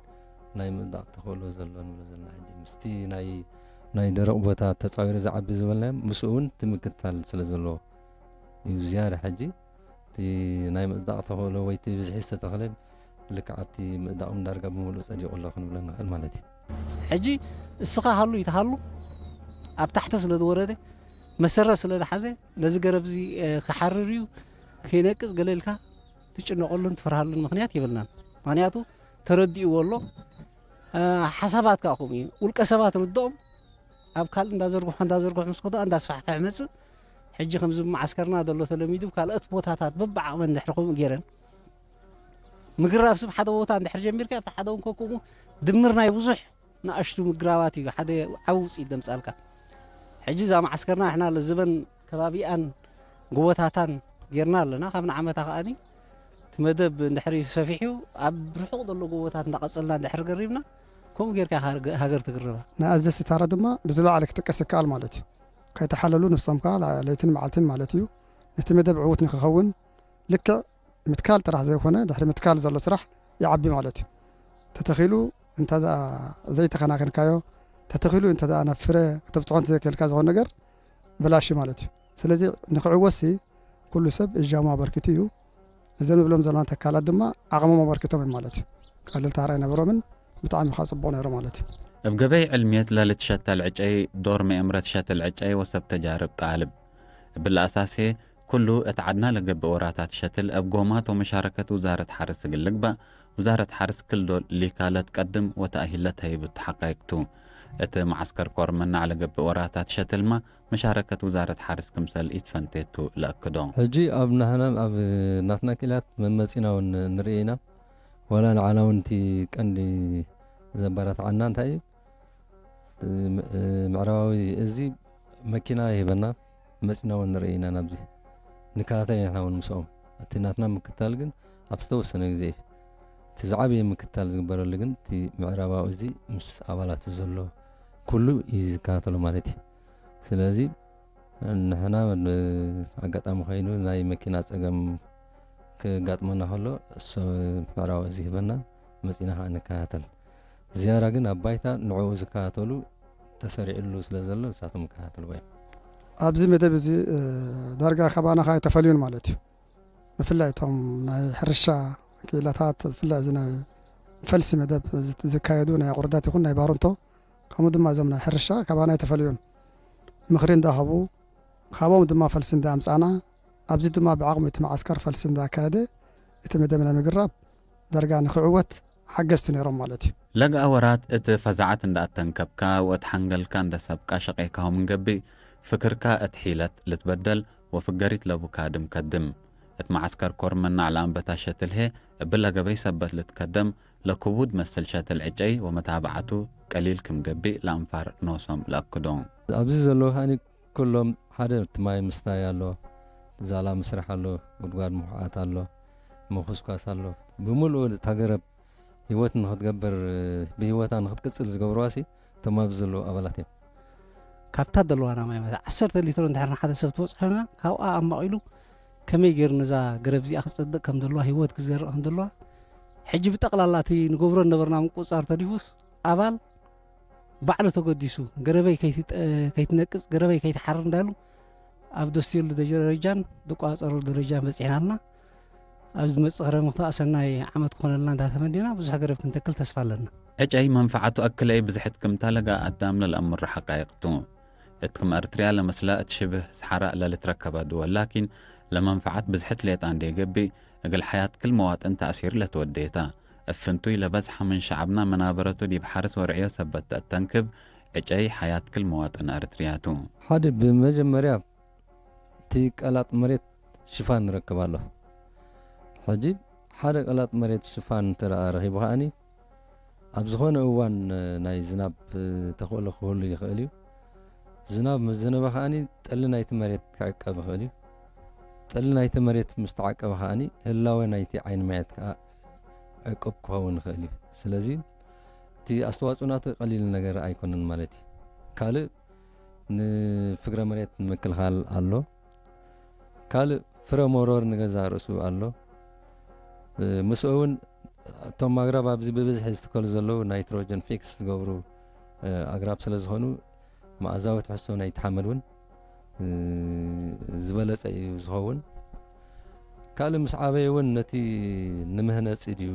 ናይ ምጽዳቕ ተኽእሎ ዘሎ ንብሎ ዘለና። ሕጂ ምስቲ ናይ፣ ናይ ደረቕ ቦታ ተጻዊሩ ዝዓቢ ዝበልናዮ ምስኡ እውን እቲ ምክታል ስለ ዘለዎ እዩ ዝያዳ። ሕጂ እቲ ናይ ምጽዳቕ ተኽእሎ ወይ እቲ ብዝሒ ዝተተኽለ ልክዕ ኣብቲ ምጽዳቕ ዳርጋ ብምሉእ ጸዲቑ ኣሎ ክንብሎ ንኽእል ማለት እዩ። ሕጂ እስኻ ሃሉ ይትሃሉ ኣብ ታሕቲ ስለ ዝወረደ መሰረት ስለ ዝሓዘ ነዚ ገረብ እዚ፣ እ፣ ክሓርር እዩ ከይነቅጽ ገለ ኢልካ ትጭነቐሉን ትፈርሃሉን ምኽንያት የብልናን። ምኽንያቱ ተረዲእዎ ኣሎ። እ፣ ሓሳባት ከኣ ከምኡ እዩ። ውልቀ ሰባት ርድኦም ኣብ ካልእ እንዳዘርግሖ፣ እንዳዘርግሖ ምስ ከዱ እንዳስፋሕፈሐ መጽእ። ሕጂ ከምዚ መዓስከርና ዘሎ ተለሚዱ፣ ካልኦት ቦታታት በብዓቕመን እንድሕር ከምኡ ገይረን፣ ምግራብ ስብ ሓደ ቦታ እንድሕር ጀሚርካ፣ ኣብቲ ሓደ እውን ከከምኡ ድምር ናይ ብዙሕ ንኣሽቱ ምግራባት እዩ ሓደ ዓቢ ውጽኢት ደምጻልካ። ሕጂ እዛ መዓስከርና ንሕና ለዝበን ከባቢኣን ጎቦታታን ጌርና ኣለና። ካብ ንዓመታ ከኣኒ እቲ መደብ እንድሕር ሰፊሑ ኣብ ርሑቕ ዘሎ ጎቦታት እንዳቐጸልና እንድሕር ገሪብና፣ ከምኡ ጌርካ ሃገ-፣ ሃገር ትግርባ። ንኣዘ ስታራ ድማ ብዝለዓለ ክጥቀስ ይከኣል ማለት እዩ። ከይተሓለሉ ንሶም ከኣ ለይትን መዓልትን ማለት እዩ። ነቲ መደብ ዕዉት ንክኸውን ልክዕ ምትካል ጥራሕ ዘይኮነ፣ ድሕሪ ምትካል ዘሎ ስራሕ ይዓቢ ማለት እዩ። ተተኺሉ እንተ ደኣ ዘይተኸናኸንካዮ፣ ተተኺሉ እንተ ደኣ ናብ ፍረ ከተብጽሖ እንተ ዘይክእልካ፣ ዝኾነ ነገር በላሽ ማለት እዩ። ስለዚ ንክዕወትሲ ኩሉ ሰብ እጃሙ ኣበርኪቱ እዩ። እዘን ንብሎም ዘለና ተካላት ድማ ዓቕሞም ኣበርኪቶም እዮም ማለት እዩ። ቀልል ታራ ኣይነበሮምን፣ ብጣዕሚ ከኣ ጽቡቕ ነይሩ ማለት እዩ። እብ ገበይ ዕልምየት ለልትሸተል ዕጨይ፣ ዶር መኤምረት ሸትል ዕጨይ ወሰብ ተጃርብ ጣልብ። እብለ አሳሴ፣ ኩሉ እት ዐድና ለገብእ ወራታት ሸትል እብ ጎማት ወመሻረከት ውዛረት ሐርስ እግል ልግበእ፣ ውዛረት ሐርስ ክል ዶል ሊካ ለትቀድም ወተእሂል ለተህይብ እቱ ሐቃይቅ ቱ። እት መዓስከር ኮርመናዕ ለገብእ ወራታት ሸትልመ፣ መሻረከት ውዛረት ሐርስ ክምሰል ኢትፈንቴ ቱ ለአክዶ። ሕጂ ኣብ ናህና ኣብ ናትና ክኢላት መመጺና እውን ንርኢ ኢና። ወላ ንዓና እውን እቲ ቀንዲ ዘበረት ዐና እንታይ ምዕራባዊ እዚ መኪና ይህበና፣ መጺና ወንርእይና ናብዚ ንካተል ኢና ውን ምስኦም። እቲ ናትና ምክታል ግን ኣብ ዝተወሰነ ግዜ እዩ። እቲ ዝዓበየ ምክታል ዝግበረሉ ግን እቲ ምዕራባዊ እዚ ምስ ኣባላቱ ዘሎ ኩሉ እዩ ዝከታተሎ ማለት እዩ። ስለዚ ንሕና ኣጋጣሚ ኮይኑ ናይ መኪና ጸገም ክጋጥመና ከሎ፣ እሱ ምዕራባዊ እዚ ይህበና፣ መጺና ከኣ ንከታተል። ዝያዳ ግን ኣብ ባይታ ንዕኡ ዝከታተሉ ተሰሪዕሉ ስለ ዘሎ፣ ንሳቶም ይከታተልዎ እዮም። ኣብዚ መደብ እዚ፣ እ፣ ዳርጋ ካባና ከኣ ኣይተፈልዩን ማለት እዩ። ብፍላይ እቶም ናይ ሕርሻ ክኢላታት፣ ብፍላይ እዚ ናይ ፈልሲ መደብ ዝ-፣ ዝካየዱ ናይ ኣቁርዳት ይኹን ናይ ባርንቶ፣ ከምኡ ድማ እዞም ናይ ሕርሻ ካባና ኣይተፈልዩን። ምኽሪ እንዳሃቡ፣ ካቦም ድማ ፈልሲ እንዳ ኣምጻና፣ ኣብዚ ድማ ብዓቕሙ እቲ መዓስከር ፈልሲ እንዳ ኣካየደ፣ እቲ መደብ ናይ ምግራብ ዳርጋ ንክዕወት ሓገዝቲ ነይሮም ማለት እዩ። ለገአ ወራት እት ፈዛዐት እንደ ኣተንከብካ ወእት ሐንገልካ እንደ ሰብቃ ሸቄካሁ ምን ገብእ፣ ፍክርካ እት ሒለት ልትበደል ወፍገሪት ለቡ ካድም ከድም። እት መዓስከር ኮር መናዕ ለአንበታ ሸትል ህዬ፣ እብ ለገበይ ሰበት ልትከደም ለክቡድ መስል ሸትል ዕጨይ ወመታብዓቱ ቀሊል ክም ገብእ ለአንፋር ኖሶም ለአክዶ። ኣብዚ ዘለዉ ከኒ ኩሎም ሓደ ትማይ ምስታይ ኣሎ፣ ዛላ ምስራሕ ኣሎ፣ ጉድጓድ ምኹዓት ኣሎ፣ ምኹስኳስ ኣሎ። ብምልኡ እታ ገረብ ህይወት ንክትገብር፣ ብህይወታ ንክትቅጽል ዝገብርዋሲ እቶም ኣብዚ ዘለዉ ኣባላት እዮም። ካብታ ደልዋና ማይ መተ ዐሰርተ ሊትሮ እንድሕር ንሓደ ሰብ ትበጽሖና፣ ካብኣ ኣማቒሉ ከመይ ገይሩ ነዛ ገረብ እዚኣ ክጸድቅ ከም ደልዋ፣ ህይወት ክዘርእ ከም ደልዋ፣ ሕጂ ብጠቕላላ እቲ ንገብሮ ነበርና ምቁጽጻር ተሪፉስ፣ ኣባል ባዕሉ ተገዲሱ፣ ገረበይ ከይትጠ-፣ ከይትነቅጽ፣ ገረበይ ከይትሓርር እንዳሉ፣ ኣብ ደስየሉ ደረጃን ዝቋጸረሉ ደረጃን በጺሕና ኣልና። ኣብ ዝመጽእ ክረምቲ ከኣ ሰናይ ዓመት ክኾነልና እንዳተመኔና፣ ብዙሕ ገረብ ክንተክል ተስፋ ኣለና። ዕጨይ መንፈዓቱ አክልኤ ብዝሕት ክምታ ለገአ አዳም ለለአምሮ ሐቃይቅ ቱ። እት ክም አርትርያ ለመስላ እት ሽብህ ሰሐራእ ለልትረከበ ድወል ላኪን፣ ለመንፈዓት ብዝሕት ሌጠ እንዴ ገብእ፣ እግል ሐያት ክል መዋጥን ተእሲር ለትወዴ ተ። እብ ፍንቱይ ለበዝሐ ምን ሸዐብና መናበረቱ ዲብ ሐርስ ወርዕዮ ሰበት ተአተንክብ፣ ዕጨይ ሐያት ክል መዋጥን አርትርያ ቱ። ሐደ ብመጀመርያ፣ እቲ ቀላጥ መሬት ሽፋን ንረክብ ኣሎ። ሕጂ፣ ሓደ ቀላጥ መሬት ሽፋን እንተ ደኣ ረኺቡ ከኣኒ፣ ኣብ ዝኾነ እዋን ናይ ዝናብ ተኽእሎ ክህሉ ይኽእል እዩ። ዝናብ ምስ ዘነበ ከኣኒ፣ ጠሊ ናይቲ መሬት ክዕቀብ ይኽእል እዩ። ጠሊ ናይቲ መሬት ምስ ተዓቀበ ከኣኒ፣ ህላወ ናይቲ ዓይኒ ማያት ከኣ ዕቁብ ክኸውን ይኽእል እዩ። ስለዚ፣ እቲ ኣስተዋጽኦ ናቱ ቀሊል ነገር ኣይኮነን ማለት እዩ። ካልእ፣ ንፍግረ መሬት ንምክልኻል ኣሎ። ካልእ፣ ፍረ መሮር ንገዛእ ርእሱ ኣሎ። እ፣ ምስኡ እውን እቶም ኣግራብ ኣብዚ ብብዝሒ ዝትከሉ ዘለዉ ናይትሮጀን ፊክስ ዝገብሩ፣ እ፣ ኣግራብ ስለ ዝኾኑ፣ መኣዛዊ ትሕዝቶ ናይቲ ሓመድ እውን፣ እ፣ ዝበለጸ እዩ ዝኸውን። ካልእ ምስ ዓበየ እውን ነቲ ንመህነጺ ድዩ፣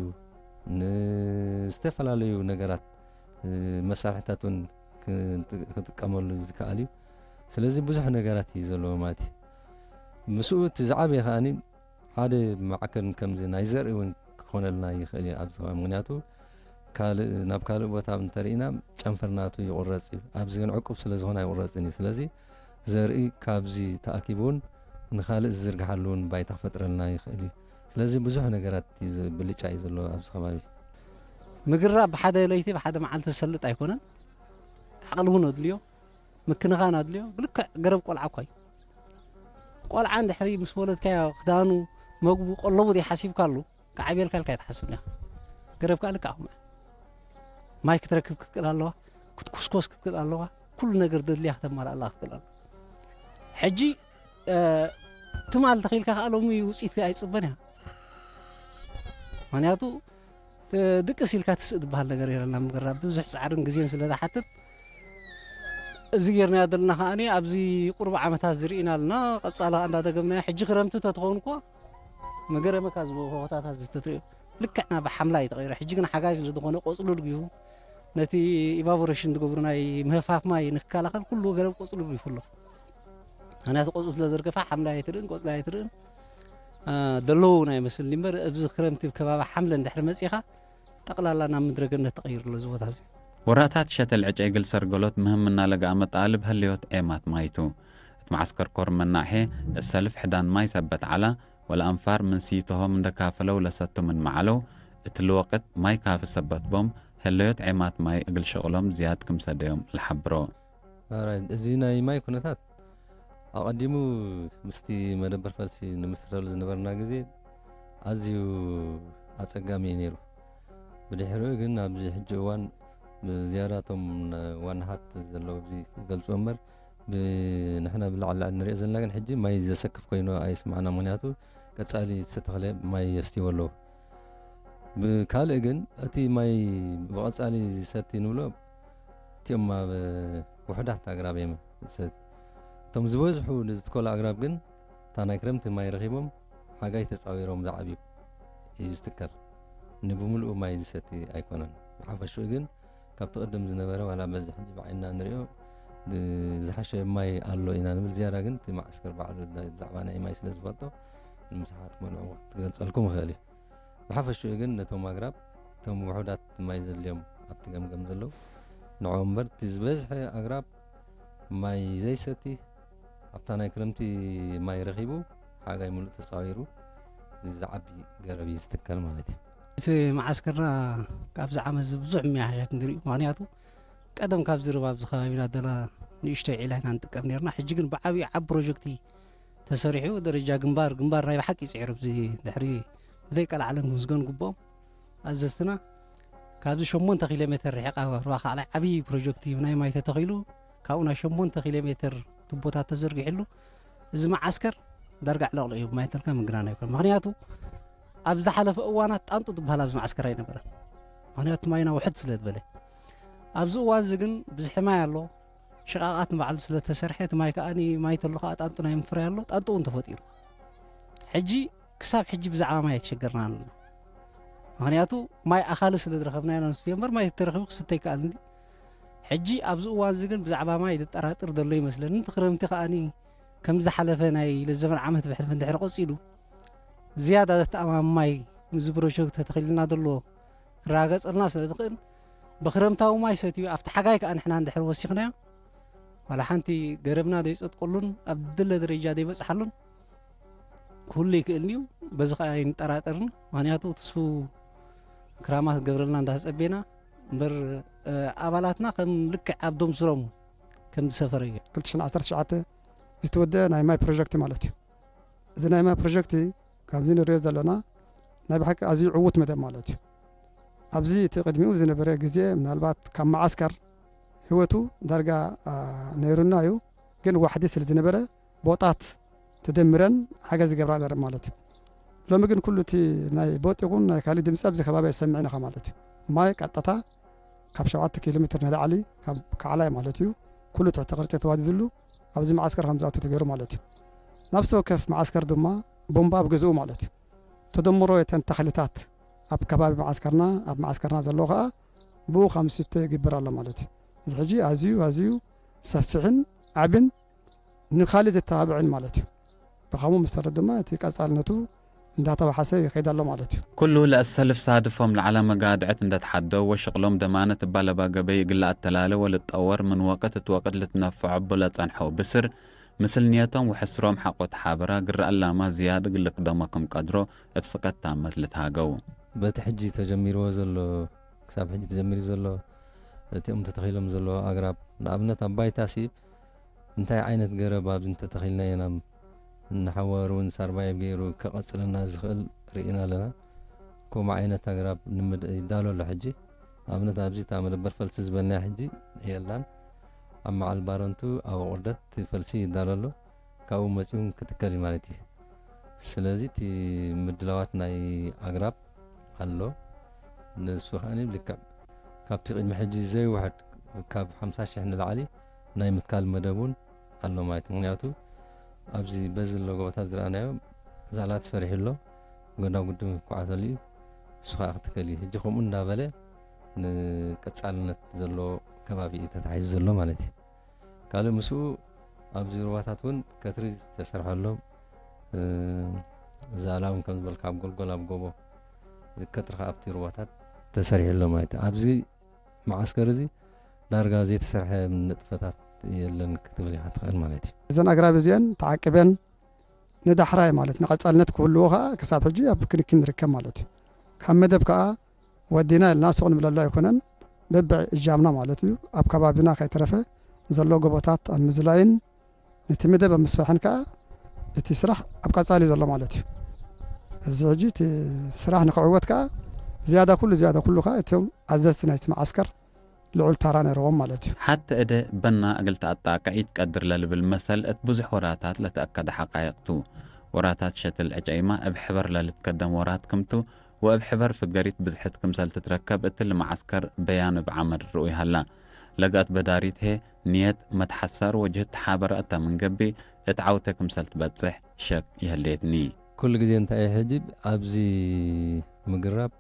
ንዝተፈላለዩ ነገራት፣ እ፣ መሳርሕታት እውን ክጥ-፣ ክጥቀመሉ ዝከኣል እዩ። ስለዚ ብዙሕ ነገራት እዩ ዘለዎ ማለት እዩ። ምስኡ እቲ ዝዓበየ ከኣኒ ሓደ ማዕከን ከምዚ ናይ ዘርኢ እውን ክኾነልና ይኽእል እዩ ኣብዚ ከባቢ። ምኽንያቱ ካልእ፣ ናብ ካልእ ቦታ እንተርኢና ጨንፈር ናቱ ይቑረጽ እዩ። ኣብዚ ግን ዕቁብ ስለ ዝኾነ ኣይቑረጽን እዩ። ስለዚ ዘርኢ ካብዚ ተኣኪቡ እውን ንኻልእ ዝዝርግሓሉ እውን ባይታ ክፈጥረልና ይኽእል እዩ። ስለዚ ብዙሕ ነገራት እዩ ዘ-፣ ብልጫ እዩ ዘለዎ ኣብዚ ከባቢ። ምግራብ ብሓደ ለይቲ ብሓደ መዓልቲ ዝሰልጥ ኣይኮነን። ዓቕሊ እውን ኣድልዮ፣ ምክንኻን ኣድልዮ። ብልክዕ ገረብ ቆልዓ እኳ እዩ። ቆልዓ እንድሕሪ ምስ ወለድካዮ ክዳኑ፣ መግቡ፣ ቀለቡ ደይ ሓሲብካሉ፣ ከዓብየልካ ኢልካ ኣይትሓስብን ኢኻ። ገረብ ከኣ ልክዕ ከምኡ። ማይ ክትረክብ ክትክእል ኣለዋ፣ ክትኩስኮስ ክትክእል ኣለዋ፣ ኩሉ ነገር ደድልያ ክተማልኣላ ክትክእል ኣለዋ። ሕጂ፣ እ፣ ትማል ተኺልካ ከኣ ሎሚ ውጽኢት ኣይጽበን እያ። ምኽንያቱ፣ እ፣ ድቅስ ኢልካ ትስእ ዝበሃል ነገር የለና። ምግራብ ብዙሕ ጻዕርን ግዜን ስለ ዝሓትት፣ እዚ ጌርናዮ ዘለና ከኣኒ ኣብዚ ቁሩብ ዓመታት ዝርኢና ኣለና። ቀጻሊ ከኣ እንዳደገምናዮ፣ ሕጂ ክረምቲ ተትኸውን እኮ መገረመካ፣ እዚ ቦታታት እዚ ተትርእዮ ልክዕ ናብ ሓምላይ ተቐይሩ። ሕጂ ግን ሓጋይ ስለ ዝኾነ ቆጽሉ ልጊሁ ነቲ ኢቫፖሬሽን ዝገብሩ ናይ ምህፋፍ ማይ ንክከላኸል ኩሉ ገረብ ቆጽሉ ልጊፉ ኣሎ። ምኽንያቱ ቆጽሉ ስለ ዘርገፈ ሓምላይ ኣይትርእን፣ ቆጽሊ ኣይትርእን። አ፣ ደለዉ ናይ መስል እምበር፣ ኣብዚ ክረምቲ ከባቢ ሓምለ እንድሕር መጺኻ፣ ጠቕላላ ናብ ምድረ ገነት ተቐይሩ ኣሎ እዚ ቦታ እዚ። ወራታት ሸተል ዕጨይ እግል ሰርገሎት ምህም ምና ለገአ መጣልብ ህልዮት ዔማት ማይ ቱ። እት መዓስከር ኮር መናዕሔ እት ሰልፍ ሕዳን ማይ ሰበት ዐላ፣ ወለአንፋር ምን ሲቶሆም እንደ ካፈለው ለሰቱ ምንመ ዐለው፣ እትሊ ወቅት ማይ ካፊ ሰበት ቦም፣ ህለዮት ዔማት ማይ እግል ሸቅሎም ዝያድ ክም ሰደዮም ለሐብሮ። ኣራይ፣ እዚ ናይ ማይ ኩነታት ኣቀዲሙ ምስቲ መደበር ፈልሲ ንምስረሉ ዝነበርና ግዜ ኣዝዩ ኣጸጋሚ እዩ ነይሩ። ብድሕሪኡ ግን ኣብዚ ሕጂ እዋን ብዝያዳ እቶም ዋናሃት ዘለዉ ኣብዚ ክገልጽዎ እምበር፣ ብ-፣ ንሕና ብላዕሊ ንሪኦ ዘለና ግን ሕጂ ማይ ዘሰክፍ ኮይኑ ኣይስምዓና። ምክንያቱ ቀጻሊ ዝተተኽለ ማይ የስትይዎ ኣለዉ። ብካልእ ግን እቲ ማይ ብቐጻሊ ዝሰቲ ንብሎ እቲኦም ኣብ ውሑዳት ኣግራብ እዮም ዝሰቲ። እቶም ዝበዝሑ ንዝትከሉ ኣግራብ ግን እታ ናይ ክረምቲ ማይ ረኺቦም ሓጋይ ተጻዊሮም ዝዓብዩ እዩ ዝትከል። ንብምልኡ ማይ ዝሰቲ ኣይኮነን። ብሓፈሽኡ ግን ካብቲ ቅድም ዝነበረ ዋላ በዚ ሕጂ ብዓይንና ንሪኦ ዝሓሸ ማይ ኣሎ ኢና ንብል። ዝያዳ ግን እቲ መዓስከር ባዕሉ ብዛዕባ ናይ ማይ ስለ ዝፈልጦ ንምስሓት መልዑ ክትገልጸልኩም ይኽእል እዩ። ብሓፈሽኡ ግን ነቶም ኣግራብ እቶም ውሑዳት ማይ ዘድልዮም ኣብቲ ገምገም ዘለዉ ንዕኦም እምበር፣ እቲ ዝበዝሐ ኣግራብ ማይ ዘይሰቲ፣ ኣብታ ናይ ክረምቲ ማይ ረኺቡ ሓጋይ ምሉእ ተጻዊሩ ዝዓቢ ገረብ እዩ ዝትከል ማለት እዩ። እቲ መዓስከርና ካብዚ ዓመት እዚ ብዙሕ መያሻት ንርኢ። ምኽንያቱ ቀደም ካብዚ ርባብ እዚ ከባቢና ደላ ንእሽተይ ዒላ ኢና ንጥቀም ኔርና። ሕጂ ግን ብዓብዩ ዓቢ ፕሮጀክት ተሰሪሑ ደረጃ ግንባር፣ ግንባር ናይ ብሓቂ ይጽዕር። ኣብዚ ድሕሪ ብዘይቀልዓለም ክምስገኑ ግብኦም። ኣዘዝትና ካብዚ ሸሞንተ ኪሎ ሜተር ርሒቃ ሩባ ካዕላይ ዓብዪ ፕሮጀክት እዩ ናይ ማይ ተተኺሉ፣ ካብኡ ናይ ሸሞንተ ኪሎ ሜተር ቱቦታት ተዘርጊሕሉ፣ እዚ መዓስከር ዳርጋ ዕለቕሎ እዩ፣ ማይ ተልካ ምግናን ኣይኮን። ምኽንያቱ ኣብ ዝሓለፈ እዋናት ጣንጡ ዝበሃል ኣብዚ መዓስከር ኣይነበረን። ምኽንያቱ ማይና ውሕድ ስለ ዝበለ። ኣብዚ እዋን እዚ ግን ብዝሒ ማይ ኣሎ። ሽቓቓት ንባዕሉ ስለ ተሰርሐ፣ እቲ ማይ ከኣ ማይ ተሎ ከኣ ጣንጡ ናይ ምፍራይ ኣሎ፣ ጣንጡ እውን ተፈጢሩ። ሕጂ ክሳብ ሕጂ ብዛዕባ ማይ ኣይተሸገርናን ኣለና። ምኽንያቱ ማይ ኣኻሊ ስለ ዝረኸብናዮ ነንስቱ እምበር፣ ማይ ተተረኺቡ ክስተ ይከኣል እንዲ። ሕጂ ኣብዚ እዋን እዚ ግን ብዛዕባ ማይ ዘጠራጥር ዘሎ ይመስለኒ። እቲ ክረምቲ ከኣኒ ከም ዝሓለፈ ናይ ለዘመን ዓመት ብሕልፊ እንድሕር ቀጺሉ፣ ዝያዳ ዘተኣማምን ማይ ምስዚ ፕሮጀክት ተተኺልና ዘሎ ክረጋገጸልና ስለ ዝኽእል፣ ብክረምታዊ ማይ ሰትዩ ኣብቲ ሓጋይ ከኣ ንሕና እንድሕር ወሲኽናዮ፣ ዋላ ሓንቲ ገረብና ዘይጸድቀሉን ኣብ ድለ ደረጃ ዘይበጽሓሉን ክህሉ ይክእልን እዩ። በዚ ከኣ ኣይንጠራጠርን። ምኽንያቱ ትሱ ክራማት ክገብረልና እንዳተጸቤና እምበር፣ እ፣ ኣባላትና ከም ልክዕ ኣብ ዶም ስሮም ከም ዝሰፈረ እዩ። ክልተ ሽሕን ዓሰርተ ትሽዓተ ዝተወደአ ናይ ማይ ፕሮጀክት ማለት እዩ። እዚ ናይ ማይ ፕሮጀክት ከምዚ ንሪኦ ዘለና ናይ ብሓቂ ኣዝዩ ዕዉት መደብ ማለት እዩ። ኣብዚ እቲ ቅድሚኡ ዝነበረ ግዜ ምናልባት ካብ መዓስከር ህይወቱ ዳርጋ፣ አ፣ ነይሩና እዩ። ግን ዋሕዲ ስለ ዝነበረ ቦጣት ተደምረን ሓገዝ ይገብራ ነረን ማለት እዩ። ሎሚ ግን ኩሉ እቲ ናይ ቦጥ ይኹን ናይ ካልእ ድምፂ ኣብዚ ከባቢ ኣይሰምዕን ኢኻ ማለት እዩ። ማይ ቀጥታ ካብ ሸውዓተ ኪሎ ሜትር ንላዕሊ ካብ ካዕላይ ማለት እዩ፣ ኩሉ ትሕተ ቅርጺ ተዋዲድሉ ኣብዚ መዓስከር ከም ዝኣቱ ተገይሩ ማለት እዩ። ነፍሲ ወከፍ መዓስከር ድማ ቦምባ ኣብ ገዝኡ ማለት እዩ። ተደምሮ እተን ተኽልታት ኣብ ከባቢ መዓስከርና፣ ኣብ መዓስከርና ዘለዎ ከኣ ብኡ ከም ዝስተ ይግበር ኣሎ ማለት እዩ። እዚ ሕጂ ኣዝዩ፣ ኣዝዩ ሰፊሕን ዓብን ንካልእ ዘተባብዕን ማለት እዩ። ብኸምኡ ምስ ተረድማ እቲ ቀጻልነቱ እንዳተባሓሰ ይኸይድ ኣሎ ማለት እዩ። ኩሉ ለእሰልፍ ሳድፎም ለዐለ መጋድዐት እንደ ተሓደው ወሽቅሎም ደማነት እባ ለባ ገበይ እግል ለአተላሌ ወልጠወር ምን ወቅት እት ወቅት ልትነፈዖ እቡ ለጸንሐው ብስር፣ ምስል ንየቶም ወሕስሮም ሐቆ ተሓብራ ግረ አላማ ዝያድ እግል ልክደሞ ክም ቀድሮ እብ ስቀት ታመት ልትሃገው። በቲ ሕጂ ተጀሚርዎ ዘሎ፣ ክሳብ ሕጂ ተጀሚሩ ዘሎ፣ እቲኦም ተተኺሎም ዘሎ ኣግራብ፣ ንኣብነት ኣባይ ታሲብ፣ እንታይ ዓይነት ገረብ ኣብዚ እንተተኺልናዮ ናብ እንሓወር እውን ሳርባይብ ገይሩ ከቐጽለና ዝኽእል ርኢና ኣለና። ከምኡ ዓይነት ኣግራብ ንምድ-፣ ይዳሎ ኣሎ ሕጂ። ንኣብነት ኣብዚ እታ መደበር ፈልሲ ዝበልናያ ሕጂ የላን። ኣብ መዓል ባረንቱ ኣብ ኣቑርደት እቲ ፈልሲ ይዳሎ ኣሎ። ካብኡ መጺኡ እውን ክትከል እዩ ማለት እዩ። ስለዚ እቲ ምድላዋት ናይ ኣግራብ ኣሎ። ንሱ ከኣ ልክዕ ካብቲ ቅድሚ ሕጂ ዘይውሕድ ካብ ሓምሳ ሽሕ ንላዕሊ ናይ ምትካል መደብ እውን ኣሎ ማለት እዩ። ምክንያቱ ኣብዚ በዚ ዘሎ ጎቦታት ዝረኣናዮ ዛላ ተሰሪሑ ኣሎ፣ ጎዳጉዲ ክኳዓተሉ እዩ፣ እሱ ከኣ ክትከል እዩ። ሕጂ ከምኡ እንዳበለ ንቀጻልነት ዘለዎ ከባቢ እዩ ተታሒዙ ዘሎ ማለት እዩ። ካልእ ምስኡ ኣብዚ ሩባታት እውን ከትሪ ዝተሰርሐሎም፣ እ፣ ዛላ እውን ከም ዝበልካ ኣብ ጎልጎል ኣብ ጎቦ እዚ ከትሪ ከኣ ኣብቲ ሩባታት ተሰሪሑ ኣሎ ማለት እዩ። ኣብዚ መዓስከር እዚ ዳርጋ ዘይተሰርሐ ንጥፈታት የለን ክትብል ኢኻ ትኽእል ማለት እዩ። እዘን ኣግራብ እዚአን ተዓቂበን ንዳሕራይ ማለት ንቐጻልነት ክህልዎ ከኣ ክሳብ ሕጂ ኣብ ክንክን ንርከብ ማለት እዩ። ካብ መደብ ከኣ ወዲና ኢልና ሱቕ ንብለሉ ኣይኮነን። በበ እጃምና ማለት እዩ። ኣብ ከባቢና ከይተረፈ ዘሎ ጎቦታት ኣብ ምዝላይን፣ ነቲ መደብ ኣብ ምስፋሕን ከኣ እቲ ስራሕ ኣብ ቀጻሊ ዘሎ ማለት እዩ። እዚ ሕጂ እቲ ስራሕ ንክዕወት ከኣ ዝያዳ ኩሉ፣ ዝያዳ ኩሉ ከኣ እቶም ኣዘዝቲ ናይቲ መዓስከር ልዑል ታራ ነይርዎም ማለት እዩ። ሐቲ እደ በና እግል ተአጣቀ ኢትቀድር ለልብል መሰል እት ብዙሕ ወራታት ለተአከደ ሐቃይቅ ቱ። ወራታት ሸትል ዕጨይመ እብ ሕበር ለልትከደም ወራት ክምቱ፣ ወእብ ሕበር ፍገሪት ብዝሕት ክምሰል ትትረከብ እትሊ መዓስከር በያን እብ ዐመር ርኡይ ሀላ። ለገአት በዳሪት ህዬ ንየት፣ መትሐሳር ወጅህድ ተሓበረ እተ ምን ገብእ፣ እት ዐውቴ ክምሰል ትበጽሕ ሸክ ይህሌትኒ። ኩሉ ግዜ እንተ ሕጂ ኣብዚ ምግራብ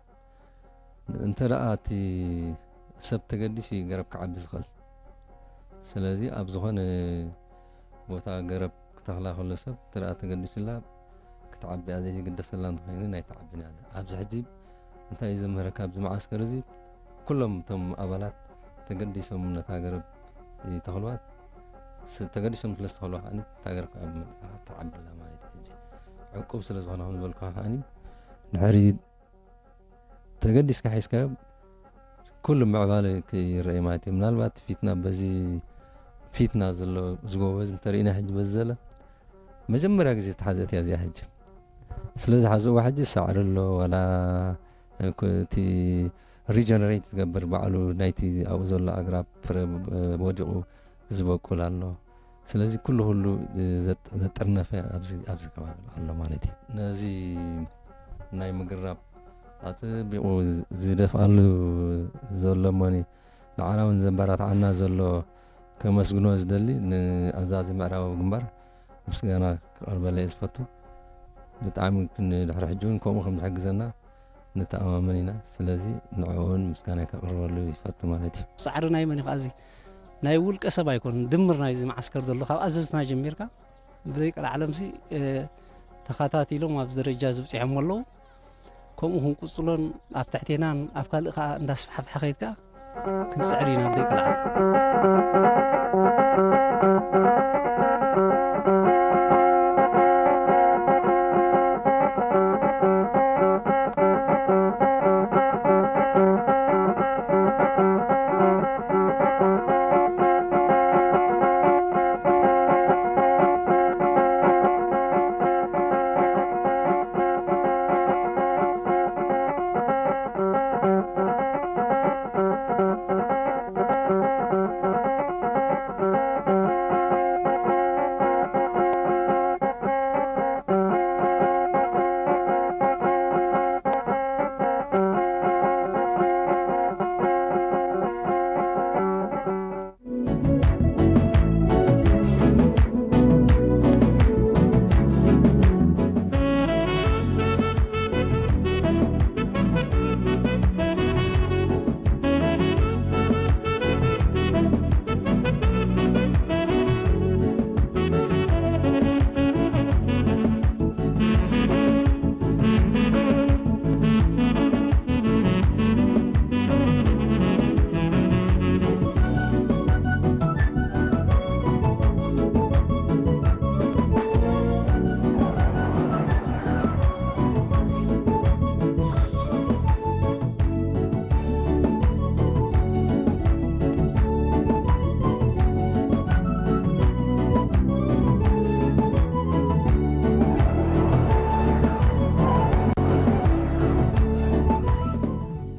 እንተ ደኣ እቲ ሰብ ተገዲሱ እዩ ገረብ ክዓቢ ዝኽእል። ስለዚ ኣብ ዝኾነ ቦታ ገረብ ክተኽላ ከሎ ሰብ እንተ ደኣ ተገዲሱላ ክትዓቢ እያ ዘይትግደሰላ እንተኾይኑ ኣይትዓብን እያ። ኣብዚ ሕጂ እንታይ እዩ ዘምህረካ ኣብዚ መዓስከር እዚ? ኩሎም እቶም ኣባላት ተገዲሶም ነታ ገረብ ይተኽልዋ። ስ-፣ ተገዲሶም ስለ ዝተኽልዋ ከኣ እታ ገረብ ከኣ ትዓቢ ኣላ ማለት እዩ። ሕጂ ዕቁብ ስለ ዝኾነ ከም ዝበልኩኻ ከኣ ድሕሪ ተገዲስካ ሒዝካዮ ኩሉ ምዕባለ ክይረአይ ማለት እዩ። ምናልባት ፊትና በዚ ፊትና ዘሎ እዚ ጎበዝ እንተርኢና ሕጂ በዚ ዘለ መጀመርያ ግዜ ተሓዘት እያ እዚኣ ሕጂ። ስለዚ ሓዝእዋ ሕጂ ሳዕሪ ኣሎ ዋላ እኩ እቲ ሪጀነሬት ዝገብር ባዕሉ ናይቲ ኣብኡ ዘሎ ኣግራብ ፍረ ወዲቑ ዝበቁል ኣሎ። ስለዚ ኩሉ ኩሉ ዘጥ-፣ ዘጠርነፈ ኣብዚ፣ ኣብዚ ከባቢ ኣሎ ማለት እዩ። ነዚ ናይ ምግራብ ኣጸቢቑ ዝደፍኣሉ ዘሎ እሞኒ ንዓና እውን ዘበራትዓና ዘሎ ከመስግኖ ዝደሊ ንኣዛዚ ምዕራባዊ ግንባር ምስጋና ክቐርበለይ ዝፈቱ። ብጣዕሚ ድሕሪ ሕጂ እውን ከምኡ ከም ዝሕግዘና ንተኣማመን ኢና። ስለዚ ንዕኡ እውን ምስጋና ከቕርበሉ ይፈቱ ማለት እዩ። ጻዕሪ ናይ መን እዩ ከኣ እዚ? ናይ ውልቀ ሰብ ኣይኮነን። ድምር ናይዚ መዓስከር ዘሎ ካብ ኣዘዝትና ጀሚርካ ብደቂቀ ለዓለምሲ፣ እ፣ ተኸታቲሎም ኣብዚ ደረጃ እዚ ኣብጺሖም ኣለዉ። ከምኡ ክንቅጽሎን ኣብ ትሕቴናን ኣብ ካልእ ከኣ እንዳስፋሕፍሐ ከይድ ከኣ ክንጽዕር ኢና ብደቂቀ ለዓለም።